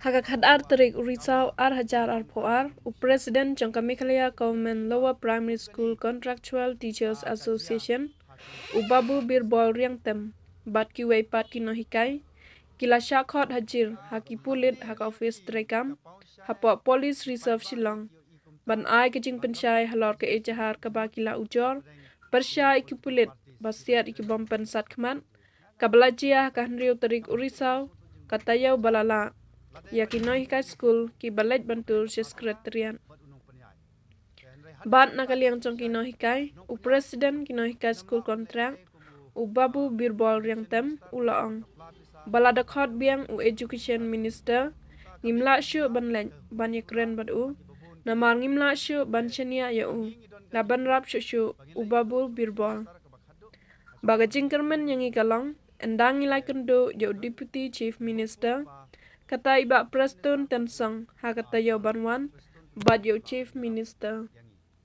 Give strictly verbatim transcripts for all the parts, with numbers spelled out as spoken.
Ha ka khatar tarik u Risaw ar hajar arphew ar, u President jong ka Meghalaya Government Lower Primary School Contractual Teachers Association, u Babu Birbal Riangtem, bad kiwei pat ki nonghikai, ki la shah khot hajir ha ki pulit ha ka office treikam hapoh Police Reserve Shillong, ban ai ka jingpynshai halor ka ejahar kaba ki la ujor pyrshah ïa ki pulit ba siat ïa ki bom pynsat khmat, kaba la jia ha ka hynriew tarik u Risaw, ka taïew ba la lah ïa ki nonghikai skul kiba leit ban tur sha Secretariat. Bad na ka liang jong ki nonghikai, u President ki nonghikai skul contract, u Babu Birbal Riangtem, u la ong ba lada khot biang u Education Minister, ngim lah shuh ban leit ban ïakren bad u, namar ngim lah shuh ban shaniah ïa u, la bynrap shuh shuh u Babu Birbal. Ba ka jingkyrmen ïa ngi ka long, ynda ngi la ïakynduh ïa u Deputy Chief Minister, kata i Bah Prestone Tynsong, ha ka taïew ban wan bad ïa u Chief Minister.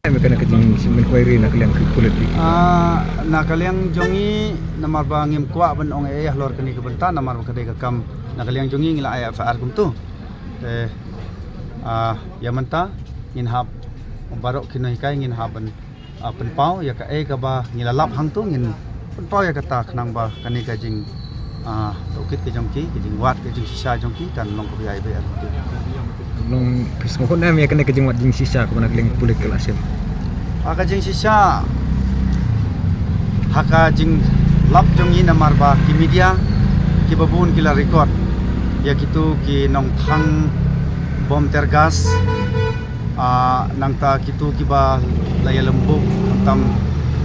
Em, kane ka jing inquiry na ka liang ki pulit. Ah, na ka liang jong ngi, namar ba ngim kwah ban ong ei ei halor kane ka bynta, namar ba ka dei ka kam, na ka liang jong ngi ngi la ai F I R kumtu. Te, ah, ïa mynta ngin hap baroh ki nonghikai ngin hap ban, ah, pynpaw ïa kaei kaba ngi la lap hangtu, ngin pynpaw ïa kata khnang ba kane ka jing, ah, tohkit ka jong ki, ka jingwad ka jingshisha jong ki kan long kaba ïai beh. Long pis ngahun em ïa kane ka jingwad jingshisha kaba na ka liang pulit ka la shim. Ah, ka jingshisha ha ka jinglap jong ngi namar ba ki media kiba bun ki la record ïa kitu ki nongthang bom tear gas. Ah, nangta kitu kiba la ïalem buk, khamtam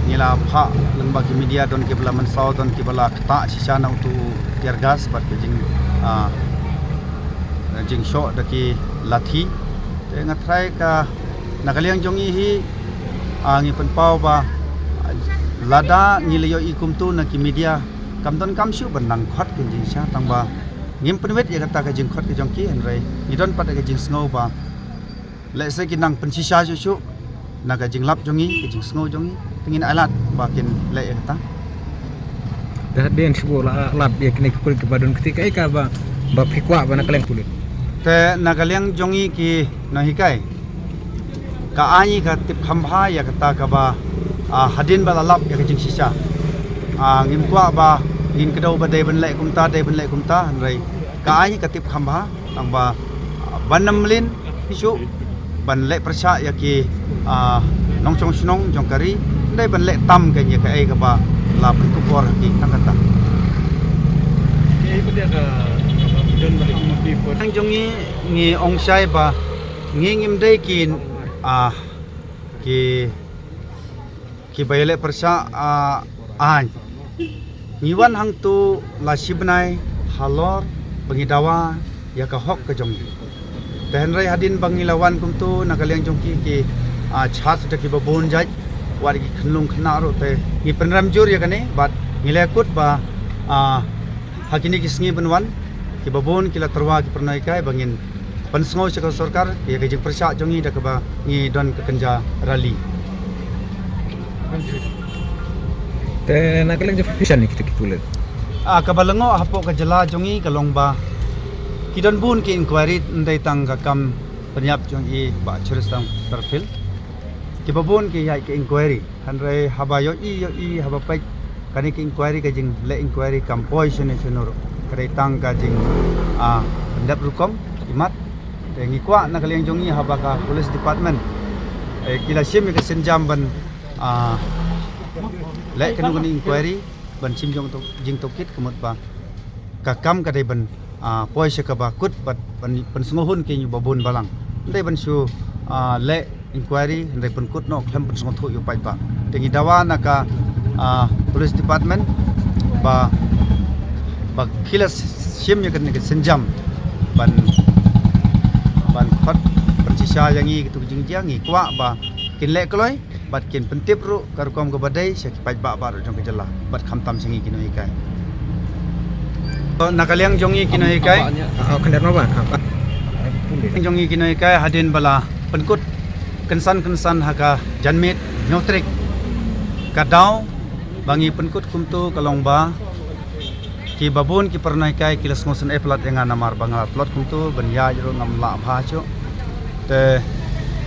ngi la phah lyngba ki media, don kiba la mynsaw, don kiba la ktah shisha na utu tear gas bad ka jing, ah, jingshoh da ki lathi. Te nga tharai ka na ka liang jong ngi hi, ah, ngi pynpaw ba, ah, lada ngi la ïohi kumtu na ki media, kam donkam shuh ban nang khot kin jingshisha, tang ba ngim pynwit ïa kata ka jingkhot ka jong ki, hynrei ngi don pat ka jingsngew ba lehse ki nang pynshisha shuh shuh na ka jinglap jong ngi, ka jingsngew jong ngi, te ngin ailad ba kin leh ïa kata. Te hadien shuh la lap ïa kine ki pulit kiba don kti, kaei kaba, ba phi kwah ba na ka liang pulit? Te na ka liang jong ngi ki nonghikai, ka ai ngi ka tip kham bha ïa kata kaba, ah, hadien ba la lap ïa ka jingshisha. Ah, ngim kwah ba ngin kdew ba dei ban leh kumta, dei ban leh kumta, hynrei ka ai ngi ka tip kham bha. Tang ba, ah, ban ym mlien shuh ban leh pyrshah ïa ki, ah, nongshong shnong jong ka ri, dei ban leh tam kein ïa kaei kaba la pynkupbor ha ki, tang kata. Tang jong ngi, ngi ong shai ba ngi ngim dei ki, ah, ki kiba ïaleh pyrshah, ah, aiñ. Ngi wan hangtu la shi bnai halor ba ngi dawa ïa ka hok ka jong ngi. Te hynrei hadien ba ngi la wan kumtu na ka liang jong ki ki, ah, charge da kiba bun jait, wat ki khyllung khynnah ruh, te ngi pynrem jur ïa kane bad ngi la kut ba, ah, ha kine ki sngi ban wan kiba bun ki la tyrwa ki para nonghikai ba ngin pynsngew sha ka sorkar ïa ka jingpyrshah jong ngi da kaba ngi don ka kynja rally. Te na ka liang jong phi, shisha ne kita ki pulit? Ah, kaba lyngngoh hapoh ka jylla jong ngi ka long ba ki don bun ki inquiry, ym dei tang ka kam pynïap jong i Bah Cheristerlang Sarfil. Kiba bun ki ïaid ki inquiry. Hynrei haba ïohi, ïohi, haba peit kane ka inquiry, ka jingleh inquiry kam poi shano shano ruh. Ka dei tang ka jing, ah, pyndep rukom imat. Te ngi kwah na ka liang jong ngi haba ka police department, eh, ki la shim ïa ka sienjam ban, ah, leh kano kano inquiry, ban shim jong to, jingtohkit, ka mut ba ka kam ka dei ban, ah, poi sha kaba kut bad ban pynsngewhun ki, ngi ba bun balang. Ym dei ban shu, ah, leh inquiry, hynrei pynkut noh khlem pynsngewthuh ïa u paidbah. Te ngi dawa na ka, ah, police department ba, ba ki la shim ïa kane ka sienjam ban, ban khot pynshisha ïa ngi kitu ki jingjia, ngi kwah ba kin leh kloi bad kin pyntip ruh ka rukom kaba dei sha ki paidbah baroh jong ka jylla bad khamtam sha ngi ki nonghikai. To, na ka liang jong ngi ki nonghikai, ah, khyndiat ma ba, ah, ba. Jong ngi ki nonghikai, hadien ba la pynkut kynsan kynsan ha ka janmiet hynñiew tarik, ka daw ba ngi pynkut kumtu ka long ba Ki babun ki paranoikai ki la sngewsynei palat ïa nga namar ba nga la tlot kumtu ban ïaid ruh ngam lah bha shuh. Te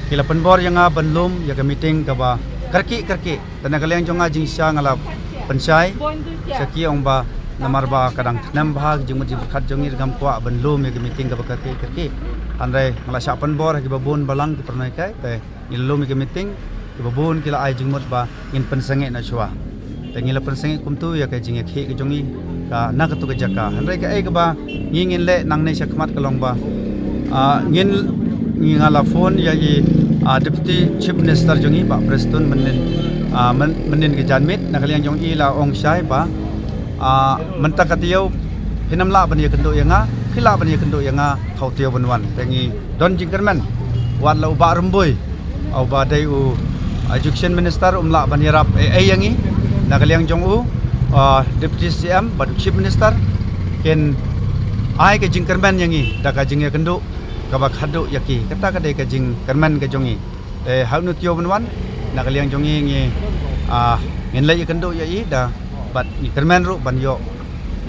ki la pynbor ïa nga ban lum ïa ka meeting kaba kyrkieh kyrkieh. Te na ka liang jong nga jingshisha nga la pynshai sha ki, ong ba namar ba ka dang snem bha ka jingmut jingpyrkhat jong ngi, ngam kwah ban lum ïa ka meeting kaba kyrkieh kyrkieh. Hynrei nga la shah pynbor ha ki babun balang ki paranoikai, te ngi la lum ïa ka meeting, ki babun ki la ai jingmut ba ngin pynsangeh noh shuwa. Te ngi la pynsangeh kumtu ïa ka jingïakhih ka jong ngi ka na katu ka jaka. Hynrei kaei kaba ngi ngin leh nangne sha khmat ka long ba, ah, ngin, ngi, nga la phone ïa i, ah, Deputy Chief Minister jong ngi, Bah Prestone, mynnin, ah, myn-, mynnin ka janmiet. Na ka liang jong i la ong shai ba, ah, mynta ka taïew phin ym lah ban ïakynduh ïa nga, phi lah ban ïakynduh ïa nga ha u taïew ban wan. Te ngi don jingkyrmen, wat la u Bah Rymbui, uba dei u Education Minister, um lah ban ïarap ei ei ïa ngi. Na ka liang jong u, ah, Deputy C M bad u Chief Minister kin ai ka jingkyrmen ïa ngi da ka jingïakynduh kaba khadduh ïa ki. Kata ka dei ka jingkyrmen ka jong ngi. Te ha une u taïew ban wan, na ka liang jong ngi, ngi, ah, ngin leit ïakynduh ïa i da, bad ngi kyrmen ruh ban ïoh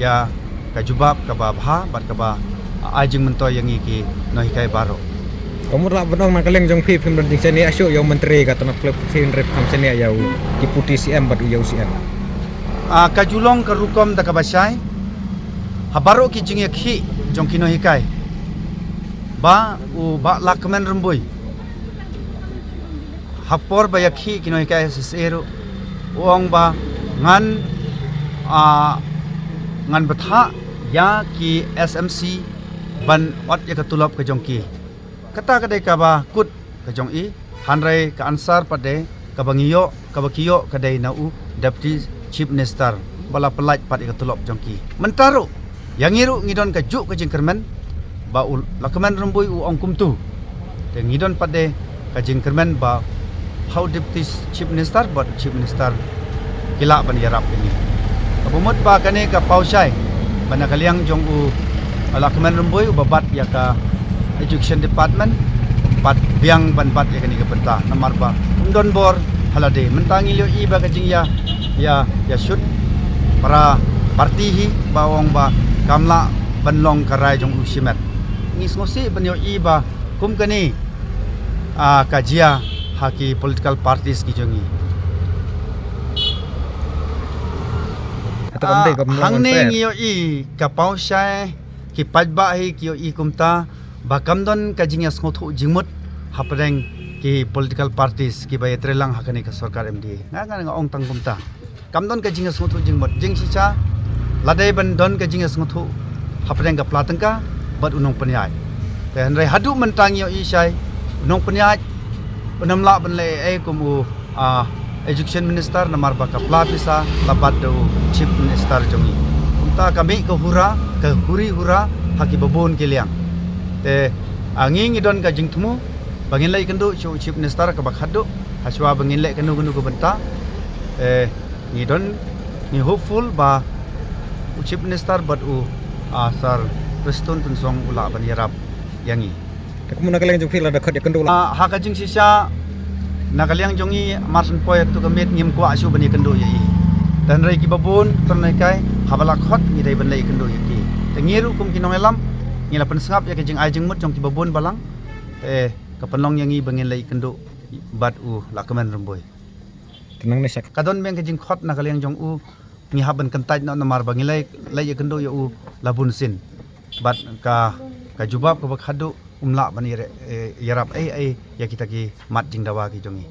ïa ka jubab kaba bha bad kaba, ah, ai jingmyntoi ïa ngi ki nonghikai baroh. Ka mut lah ban ong na ka liang jong phi phim don jingshaniah shuh ïa u Myntri ka tnat khlem phi, hynrei phim shaniah ïa u Deputy C M bad u ïa u C M. Ah, ka ju long ka rukom da kaba shai ha baroh ki jingïakhih jong ki nonghikai. Ba u Bah Lahkmen Rymbui, ha por ba ïakhih ki nonghikai S S A ruh, u ong ba ngan, ah, ngan bthah ïa ki S M C ban ot ïa ka tulop ka jong ki. Kata ka dei kaba kut ka jong i, hynrei ka answer pat de kaba ngi ïoh, kaba ki ïoh ka dei na u Deputy Chief Minister ba la pyllait pat ïa ka tulop jong ki. Mynta ruh ïa ngi ruh ngi don kajuh ka jingkyrmen ba u Lahkmen Rymbui u ong kumtu. Te ngi don pat de ka jingkyrmen ba ha u Deputy Chief Minister bad u Chief Minister ki lah ban ïarap ïa ngi. Kaba mut ba kane ka paw shai ba na ka liang jong u Lahkmen Rymbui uba bat ïa ka Education Department, bat biang ban bat ïa kane ka bynta namar ba um don bor ha lade. Mynta ngi la ïohi ba ka jingïa, ïa, ïa shoot para party hi ba ong ba kam lah ban long ka rai jong u shimet. Ngi sngewsih ban ïohi ba kum kane, ah, ka jia ha ki political parties ki jong ngi. Kata kam dei, ah, kam long hangne unfair. Ngi ïohi ka paw shai, ki paidbah hi ki ïohi kumta ba kam don ka jingïasngewthuh jingmut hapdeng ki political parties kiba ïatreilang ha kane ka sorkar M D A. Nga, nga, nga ong tang kumta. Kam don ka jingïasngewthuh jingmut, jingshisha lada ban don ka jingïasngewthuh hapdeng ka pla tyngka bad u nongpynïaid. Te hynrei haduh mynta ngi ïohi shai u nongpynïaid um lah ban leh ei ei kum u, ah, Education Minister namar ba ka pla pisa la bat da u Chief Minister jong ngi. Kumta ka mih ka hura, ka huri hura ha ki babun ki liang. Te, ah, ngi ngi don ka jingthmu ba ngin leit kynduh sha u Chief Minister kaba khadduh ha shuwa ba ngin leh kano kano ka bynta. Te ngi don, ngi hopeful ba u Chief Minister bad u, ah, Sir Prestone Tynsong u lah ban ïarap ïa ngi. Te kumno na ka liang jong phi lada khot ïakynduh la? Ah, ha ka jingshisha na ka liang jong ngi mar shen poi ïa katu ka miet ngim kwah shuh ban ïakynduh ïa i. Te hynrei ki babun, tang na kai, haba la khot ngi dei ban leit ïakynduh ïa ki. Te ngi ruh kum ki nongïalam ngi la pynsngap ïa ka jingai jingmut jong ki babun balang. Te ka pynlong ïa ngi ba ngin leit ïakynduh bad u Lahkmen Rymbui. Te nangne sha ka don biang ka jingkhot na ka liang jong u, ngi hap ban kyntait noh namar ba ngi leit, leit ïakynduh ïa u la bun sien. Bad ka, ka jubab kaba khadduh um lah ban ïa-, eh, ïarap ei ei ïa kita ki mat jingdawa ki jong ngi.